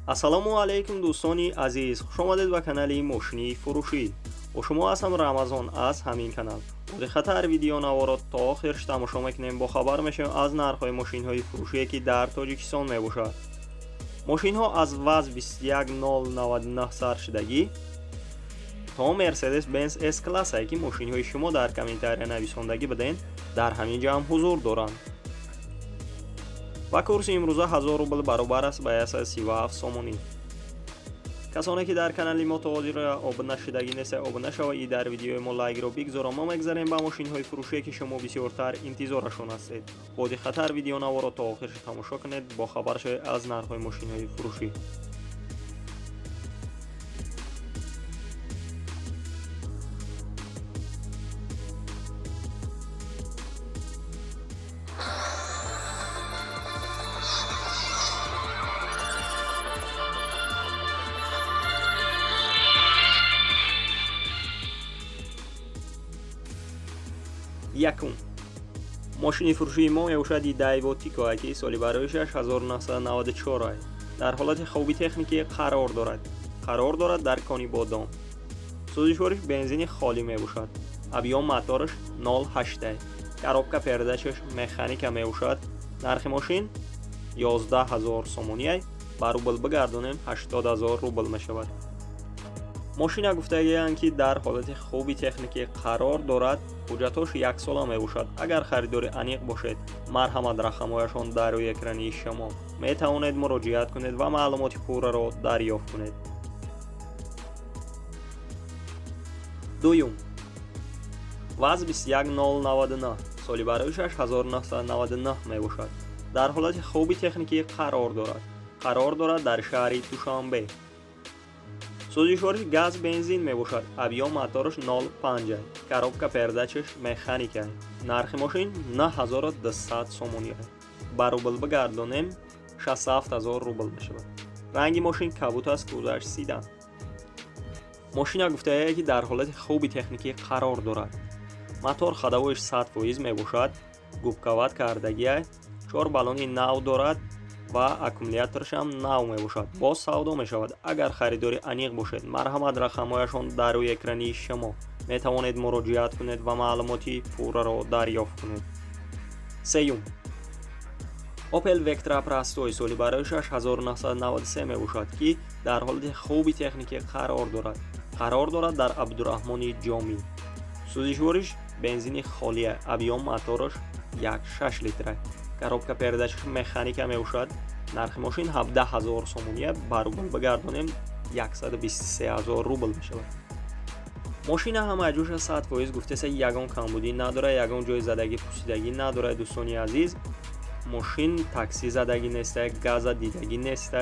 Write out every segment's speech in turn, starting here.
Ассалому алайкум дӯстони азиз, хуш омадед ба канали Мошини фурӯшӣ. Бо шумо ҳастам Рамазон аз ҳамин канал. Бо диққатар видеонаворо то охирш тамошо мекунем, бохабар мешавем аз нархҳои мошинҳои фурӯшие ки дар Тоҷикистон мебошад. Мошинҳо аз ВАЗ 21099 сар шудагӣ то Mercedes-Benz S-классе ки мошинҳои шумо дар комментария нависондагӣ биден, дар ҳамин ҷо ҳам ҳузур доранд. Ва курси имрӯза 1000 рубл баробар аст ба 137 сомонӣ. Касоне ки дар канали мо то ҳозир обуна шудагӣ нест, обуна шава и дар видеои мо лайкро бигзора. Мо мегзарем ба мошинҳои фурӯшие ки шумо бисёртар интизорашон ҳастед. Бо диққаттар видеонаворо то охирш тамошо кунед, бохабар шавед аз нархҳои мошинҳои фурӯшӣ. Якум. Мошини фурӯшии мо мебошад Daewoo Tico, ки соли бароишаш 1994 дар ҳолати хуби техникӣ қарор дорад. Қарор дорад дар Конибодом. Сӯзишвориш бензини холӣ мебошад. Объём мотораш 0.8. Коробка передачаш механика мебошад. Нархи мошин 11000 сомонӣ, ба рубл бигардонем 80000 рубл мешавад. Мошина гуфтагианд ки дар ҳолати хуби техникӣ қарор дорад, ҳуҷҷатҳош яксола мебошад. Агар харидори аниқ бошед, марҳамат, рақамҳояшон дар рӯи экрани шумо. Метавонед муроҷиат кунед ва маълумоти пурраро дарёфт кунед. Дуюм. ВАЗ 21099 соли бароишаш 1999 мебошад. Дар ҳолати хуби техникӣ қарор дорад. Қарор дорад дар шаҳри Душанбе. Сӯзишвориш газ бензин мебошад. Объём мотораш 0.5. Коробка передачаш механика. Нархи мошин 9200 сомонӣ. Ба рубл бигардонем 67000 рубл мешавад. Ранги мошин кабут аст, кузаш седан. Мошина гуфтае ки дар ҳолати хуби техникӣ қарор дорад. Мотор ходовоиш 100% мебошад, губкават кардагия, 4 баллони нав дорад ва аккумулятораш ҳам нав мебошад. Боз савдо мешавад. Агар харидори аниқ бошед, марҳамат, рақамҳояшон дар рӯи экрани шумо. Метавонед муроҷиат кунед ва маълумоти пурраро дарёфт кунед. Сеюм. Opel Vectra Простой соли бароишаш 1993 мебошад, ки дар ҳолати хуби техникӣ қарор дорад. Қарор дорад дар Абдураҳмони Ҷомӣ. Сӯзишвориш бензини холия, объём мотораш 1.6 литра. Коробка передачаш механика мебошад. Нархи мошин 17000 сомонӣ, ба рубл бигардонем 123000 рубл мешавад. Мошина ҳама ҷоша 100% гуфтеса, ягон камбудӣ надорад, ягон ҷои задагӣ пусидагӣ надорад. Дӯстони азиз, мошин такси задагӣ неста, газа дидагӣ неста,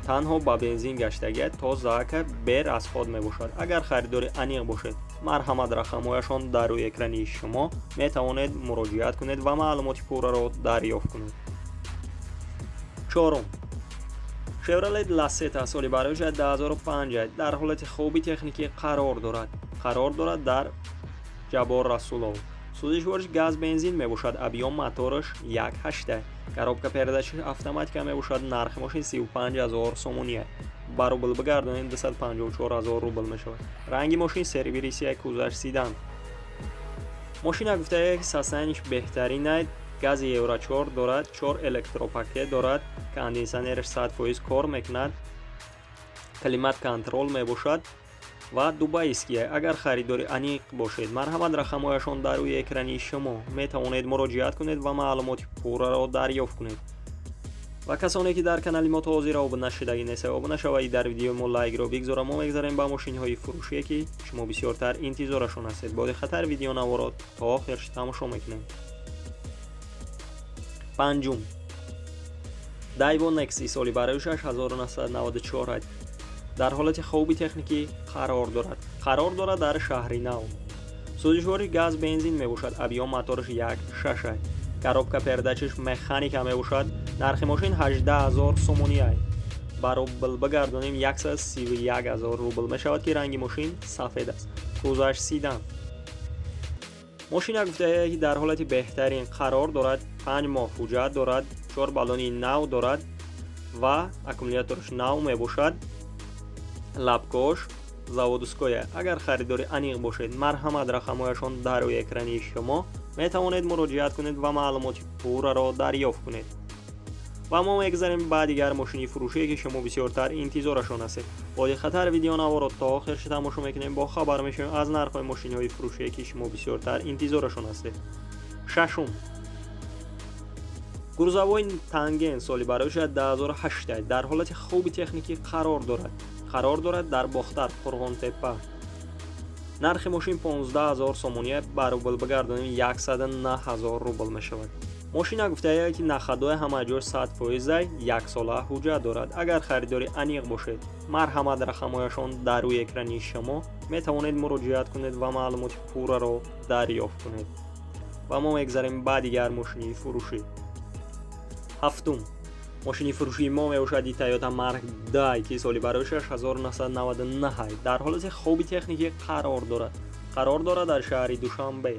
танҳо ба бензин гаштагӣ, тозаака берасход мебошад. Агар харидори аниқ бошед, марҳамат, рақамҳояшон дар рӯи экрани шумо. Метавонед муроҷиат кунед ва маълумоти пурраро дарёфт кунед. Чорум. Chevrolet Lacetti соли бароишаш 2005 дар ҳолати хуби техникӣ қарор дорад. Қарор дорад дар Ҷаббор Расулов. Сӯзишвориш газ бензин мебошад. Объём мотораш 1.8. Коробка передачаш автоматика мебошад. Нархи мошин 35000 сомонӣ. Ба рубл бигардонем 254000 рубл мешавад. Ранги мошин сервирисия, кузаш седан. Мошина гуфтае ки состояниш беҳтарин, гази Евро 4 дорад, 4 электропакет дорад, кондитсионераш 100% кор мекунад, климат контрол мебошад ва дубайския. Агар харидори аниқ бошед, марҳамат, рақамҳояшон дар рӯи экрани шумо. Метавонед муроҷиат кунед ва маълумоти пурраро дарёфт кунед. Ва касоне ки дар канали мо то ҳозир обуна шудагӣ нест, обуна шава и дар видеои мо лайкро бигзора. Мо мегзарем ба мошинҳои фурӯшие ки шумо бисёртар интизорашон ҳастед. Бо диққаттар видеонаворо то охирш тамошо мекунем. Панҷум. Daewoo Nexi соли бароишаш 1994 дар ҳолати хуби техникӣ қарор дорад. Қарор дорад дар шаҳри Нав. Сӯзишвори газ бензин мебошад. Объём мотораш 1.6. Коробка передачаш механика мебошад. Нархи мошин 18000 сомонӣ. Ба рубл бигардонем 131000 рубл мешавад, ки ранги мошин сафед аст. Кузаш седан. Мошина гуфтае ки дар ҳолати беҳтарин қарор дорад, 5 моҳ ҳуҷҷат дорад, 4 баллони нав дорад Ва аккумулятораш нав мебошад. Лапкош заводское. Агар харидори аниқ бошед, марҳамат, рақамҳояшон дар рӯи экрани шумо, метавонед муроҷиат кунед ва маълумоти пурраро дарёфт кунед. Ва мо мегзарем ба дигар мошини фурӯшие, ки шумо бисёртар интизорашон ҳастед. Бо диққаттар видеонаворо то охирш тамошо мекунем, бо хабар мешавем аз нархҳои мошинҳои фурӯшие, ки шумо бисёртар интизорашон ҳастед. Шашум. Грузовой Тангент соли барои 2008 дар ҳолати хуби техникӣ қарор дорад. Қарор дорад дар Бохтар, Қурғонтеппа. Нархи мошин 15 000 сомония, ба рубл бигардонем 109 000 рубл мешавад. Мошина гуфтая, ки на ходои, ҳама ҷош 100%, яксола ҳуҷҷат дорад. Агар харидори аниқ бошед, марҳамат, рақамҳояшон дар рӯи экрани шумо, метавонед муроҷиат кунед ва маълумоти пурраро дарёфт кунед. Ва мо мегзарем ба дигар мошини фурӯшӣ. Ҳафтум мошини фурӯшии мо мебошад Toyota Mark II, ки соли барои 1999 дар ҳолати хуби техникӣ қарор дорад. Қарор дорад дар шаҳри Душанбе.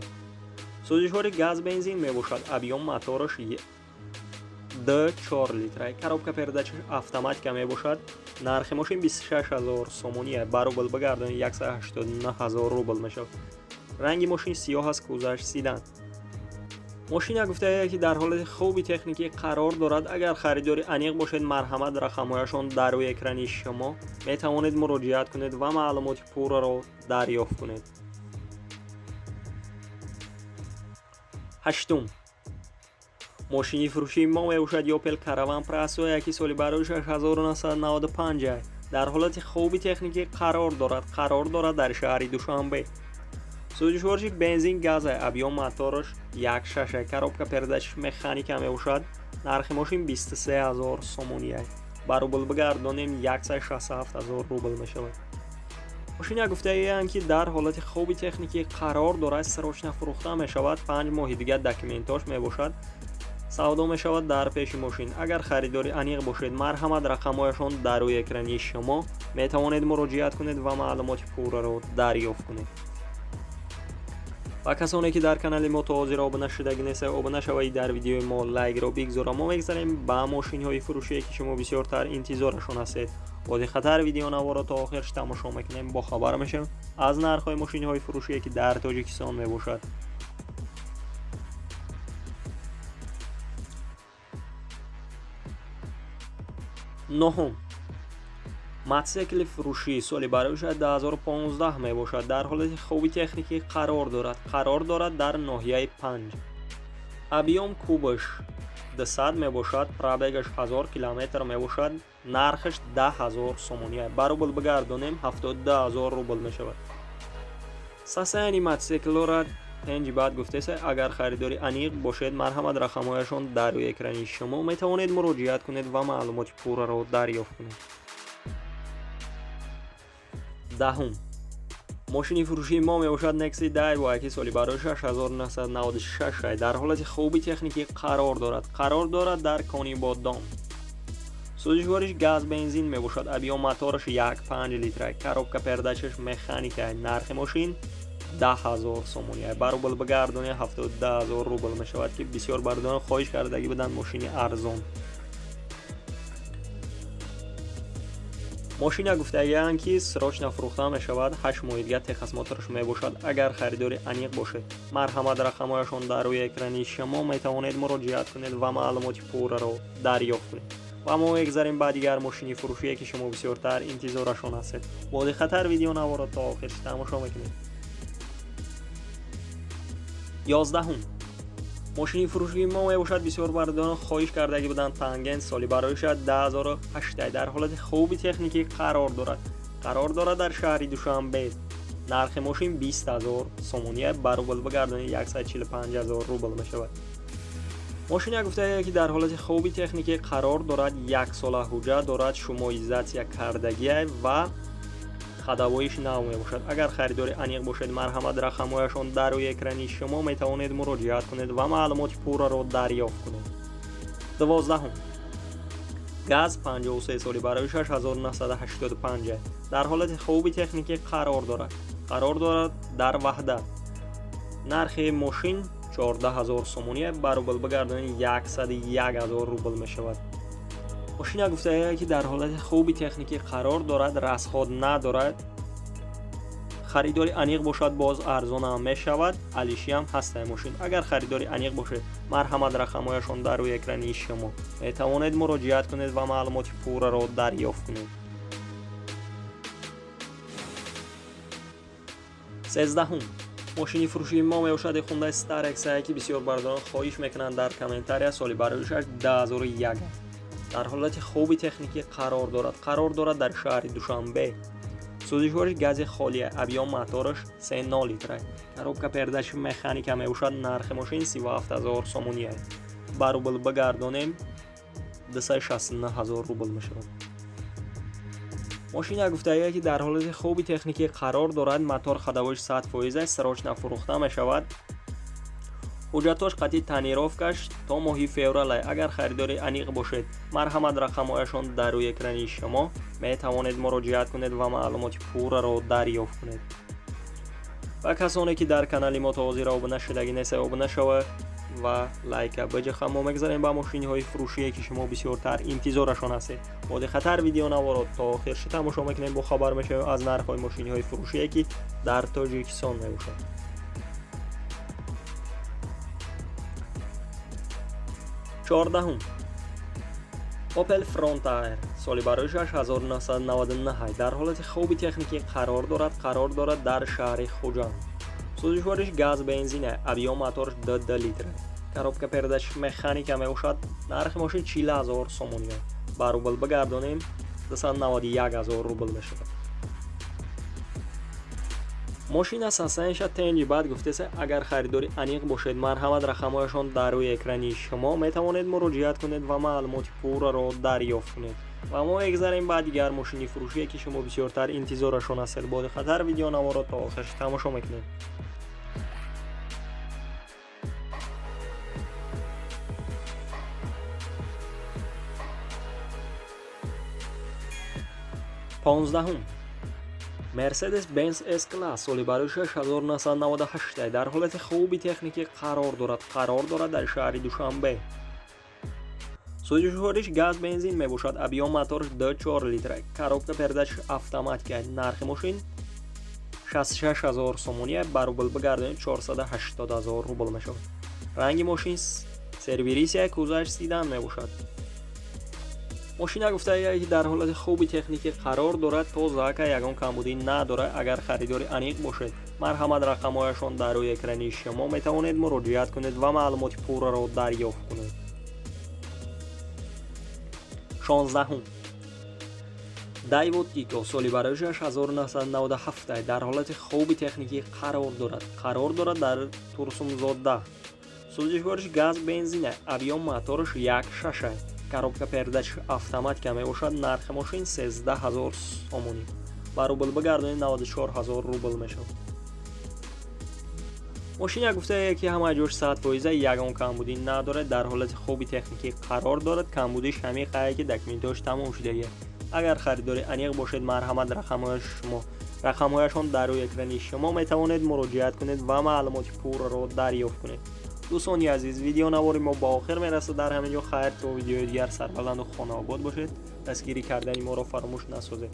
Сӯзишвори газ бензин мебошад. Объём мотораш 2,4 литра. Коробка передачаш автоматика мебошад. Нархи мошин 26 000 сомония, ба рубл бигардонед 189 000 рубл мешавад. Ранги мошин сиёҳ аст, кузаш седан. Мошина гуфтая, ки дар ҳолати хуби техникӣ қарор дорад. Агар харидори аниқ бошед, марҳамат, рақамҳояшон дар рӯи экрани шумо, метавонед муроҷиат кунед ва маълумоти пурраро дарёфт кунед. Ҳаштум мошини фурӯшии мо мебошад Opel Caravan Presso, ки соли барои 1995 дар ҳолати хуби техникӣ қарор дорад. Қарор дорад дар шаҳри Душанбе. Сӯзишвориши бензин газ, объём мотораш 1,6, коробка передачаш механика мебошад. Нархи мошин 23 000 сомония, ба рубл бигардонем 167 000 рубл мешавад. Мошина гуфтаиянд, ки дар ҳолати хуби техникӣ қарор дорад, срочно фурӯхта мешавад. 5 моҳи дигар документош мебошад. Савдо мешавад дар пеши мошин. Агар харидори аниқ бошед, марҳамат, рақамҳояшон дар рӯи экрани шумо, метавонед муроҷиат кунед ва маълумоти пурраро дарёфт кунед. Ва касоне, ки дар канали мо то ҳозир обуна шудагӣ нестед, обуна шавед, дар видеои мо лайкро бигзора. Мо мегзарем ба мошинҳои фурӯшие, ки шумо бисёртар интизорашон ҳастед. Бо диққаттар видеонаворо то охирш тамошо мекунем, бохабар мешавем аз нархҳои мошинҳои фурӯшие, ки дар Тоҷикистон мебошад. Нуҳум мотосикли фурӯшӣ соли барои 2015 мебошад. Дар ҳолати хуби техникӣ қарор дорад. Қарор дорад дар ноҳияи Панҷ. Объём кубаш 200 мебошад, пробегаш 1000 километр мебошад. Нархаш 10 000 сомония, ба рубл бигардонем 72 000 рубл мешавад. Состояние мотосиклора пенҷи баъд гуфтеса. Агар харидори аниқ бошед, марҳамат, рақамҳояшон дар рӯи экрани шумо, метавонед муроҷиат кунед ва маълумоти пурраро дарёфт кунед. Даҳум мошини фурӯшии мо мебошад Nexi Daewoo, ки соли барои 1996 дар ҳолати хуби техникӣ қарор дорад. Қарор дорад дар Конибодом. Сӯзишвориш газ бензин мебошад. Объём мотораш 1,5 литра, коробка передачаш механика. Нархи мошин 10 000 сомония, ба рубл бигардонед 72 000 рубл мешавад, ки бисёр бардорон хоҳиш кардагӣ буданд мошини арзон. Мошина гуфтагианд, ки срочно фурӯхта мешавад, 8 моҳи дигар техосмотраш мебошад. Агар харидори аниқ бошед, марҳамат, рақамҳояшон дар рӯи экрани шумо, метавонед муроҷиат кунед ва маълумоти пурраро дарёфт кунед. Ва мо мегзарем ба дигар мошини фурӯшие, ки шумо бисёртар интизорашон ҳастед. Бо диққаттар видеонаворо то охирш тамошо мекунед. 11-ум мошини фурӯшии мо мебошад, бисёр бардорон хоҳиш кардагӣ буданд, Тангент соли барои 2008 дар ҳолати хуби техникӣ қарор дорад. Қарор дорад дар шаҳри Душанбе. Нархи мошин 20 000 сомония, ба рубл бигардонед 145 000 рубл мешавад. Мошина гуфтая, ки дар ҳолати хуби техникӣ қарор дорад, яксола ҳуҷҷат дорад, шумоизатсия кардагия ва ходовоиш нав мебошад. Агар харидори аниқ бошед, марҳамат, рақамҳояшон дар рӯи экрани шумо, метавонед муроҷиат кунед ва маълумоти пурраро дарёфт кунед. 12-ум ГАЗ 53 соли барои 1985 дар ҳолати хуби техникӣ қарор дорад. Қарор дорад дар Ваҳдат. Нархи мошин 14 000 сомония, ба рубл бигардонед 101 000 рубл мешавад. Мошина гуфтае ки дар ҳолати хуби техникӣ қарор дорад, расход надорад. Харидори аниқ бошад, боз арзон ҳам мешавад, алишиам ҳастае мошин. Агар харидори аниқ бошед, марҳамат, рақамҳояшон дар рӯи экрани шумо. Метавонед муроҷиат кунед ва маълумоти пурраро дарёфт кунед. 13-ум мошини фурӯшии мо мебошад Hyundai Starex, ки бисёр бародарон хоҳиш мекунанд дар комментария. Соли бароишаш 2001 аст. Дар ҳолати хуби техникӣ қарор дорад. Қарор дорад дар шаҳри Душанбе. Сӯзишвориш гази холия, объём мотораш 3,0 литра. Коробка передач механика мебошад. Нархи мошин 37 000 сомонӣ аст. Ба рубл бигардонем, 269 000 рубл мешавад. Мошина гуфтае ки дар ҳолати хуби техникӣ қарор дорад, мотор ходовойш 100% аст, срочно фурӯхта мешавад. Ҳуҷҷатҳош қатъи тонировкаш то моҳи феврал. Агар харидори аниқ бошед, марҳамат, рақамҳояшон дар рӯи экрани шумо, метавонед муроҷиат кунед ва маълумоти пурраро дарёфт кунед. Ва касоне ки дар канали мо то ҳозир обуна шудагӣ неста, обуна шава ва лайка биҷиха. Мо мегзарем ба мошиниҳои фурӯшие ки шумо бисёртар интизорашон ҳастед. Бо диққаттар видеонаворо то охирши тамошо мекунем, бохабар мешавем аз нархҳои мошиниҳои фурӯшие ки дар Тоҷикистон мебошад. 14-ум Opel Frontier, соли бароишаш 1999, дар ҳолати хуби техникӣ қарор дорад. Қарор дорад дар шаҳри Хуҷанд. Сӯзишвориш газ бензин, объём моторш 2 литр. Коробка передач механика мебошад. Нархи мошин 40 000 сомонӣ. Ба рубл бигардонем, 291 000 рубл мешавад. Мошина сасанша тенҷи баъд гуфтеса. Агар харидори аниқ бошед, марҳамат, рақамҳояшон дар рӯи экрани шумо, метавонед муроҷиат кунед ва маълумоти пурраро дарёфт кунед. Ва мо мегзарем ба дигар мошини фурӯшие ки шумо бисёртар интизорашон ҳастед. Бо диққаттар видеонаворо то охирш тамошо мекунед. 15-ум Mercedes-Benz S-Class, соли барои 1998, дар ҳолати хуби техникӣ қарор дорад. Қарор дорад дар шаҳри Душанбе. Сӯзишвориш газ бензин мебошад, объём моторш 2,4 литра, коробка передач автоматика. Нархи мошин 66 000 сомонӣ, ба рубл бигардонед, 480 000 рубл мешавад. Ранги мошин сервирисия, кузоваш седан мебошад. Мошина гуфтае ки дар ҳолати хуби техникӣ қарор дорад, тозаака, ягон камбудӣ надорад. Агар харидори аниқ бошед, марҳамат, рақамҳояшон дар рӯи экрани шумо, метавонед муроҷиат кунед ва маълумоти пурраро дарёфт кунед. 16-ум Daewoo Tico, соли бароишаш 1997, дар ҳолати хуби техникӣ қарор дорад. Қарор дорад дар Турсунзода. Сӯзишвориш газ бензин, объём мотораш 1,6, коробка передач автоматика мебошад. Нархи мошин 13 000 сомонӣ, ба рубл бигардонед, 94 000 рубл мешавад. Мошина гуфтае ки ҳама ҷош 100%, ягон камбудӣ надорад, дар ҳолати хуби техникӣ қарор дорад. Камбудиш ҳамин қае ки документҳош тамом шудагист. Агар харидори аниқ бошед, марҳамат, рақамҳояшон дар рӯи экрани шумо, метавонед муроҷиат кунед ва маълумоти пурраро дарёфт кунед. Дӯстони азиз, видеонавори мо ба охир мерасад дар ҳамин ҷо. Хайр, то видеои дигар, сарбаланду хонаобод бошед. Дастгирӣ кардани моро фаромӯш насозед.